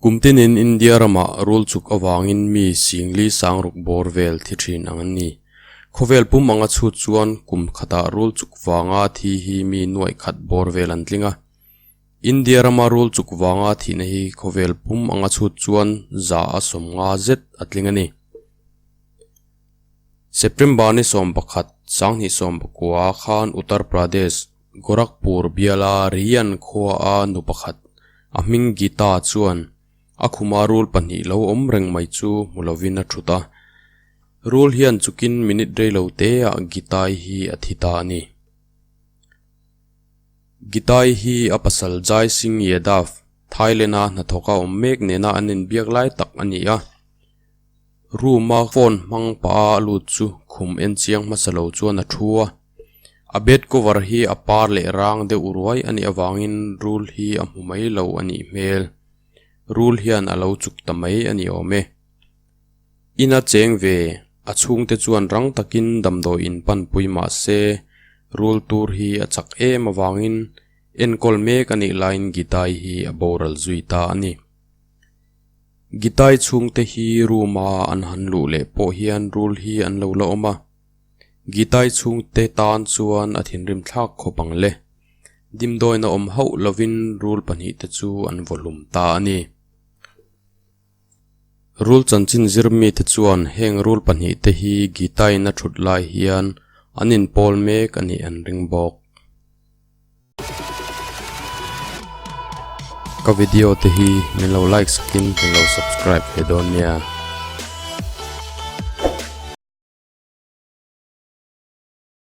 Kum tinin India ramah rul chuk avangin mi singli sangruk bawr vel thi thin ang an ni. Khawvel pum anga chhut chuan kum khatah rul chuk vanga thi hi mi nuaih khat bawr vel an tling a. India rama rul chuk vanga thihna hi khawvel pum anga chhut chuan za a sawmnga zet a tling a ni. September ni 11, 2019 khan Uttar Pradesh, Gorakhpur biala Riyan khuaa nu pakhat, a hming Gita chuan a khuma rul pahnih lo awm reng mai chu hmu lovin a thut a. Rul hian chukin minute rei lo teah Gitai hi a thi ta a ni. Gitai hi a pasal Jai Singh Yadav, Thailand-a hnathawka awm mek nena an inbiak lai tak a ni a. Room-a phone hmang pah a lut chu khum en chiang hmasa lo chuan a thu a. A bed cover hi a par leh rang deuh ruai a nih avangin rul hi a hmu mai lo a nih hmel. Rul hian a lo chuk ta mai a ni awm e. Ina cheng ve, a chhungte chuan rang takin damdawi in panpui mah se rul tur hi a chak em avangin enkawl mek a nih laiin Gitai hi a boral zui ta a ni. Gitai chhungte hi room a an han luh leh pawh hian rul hi an lo la awm a, Gitai chhungte tan chuan a thinrim thlak khawp ang le. Dimdawina awm hauh lovin rul pahnihte chu an vaw hlum ta a ni. Rul chanchin zir mite chuan heng rul pahnihte hi Gitai-in a thut lai hian an inpawl mek a nih an ring bawk. Ka video te hi min lo like sakin min lo subscribe ve dawn nia.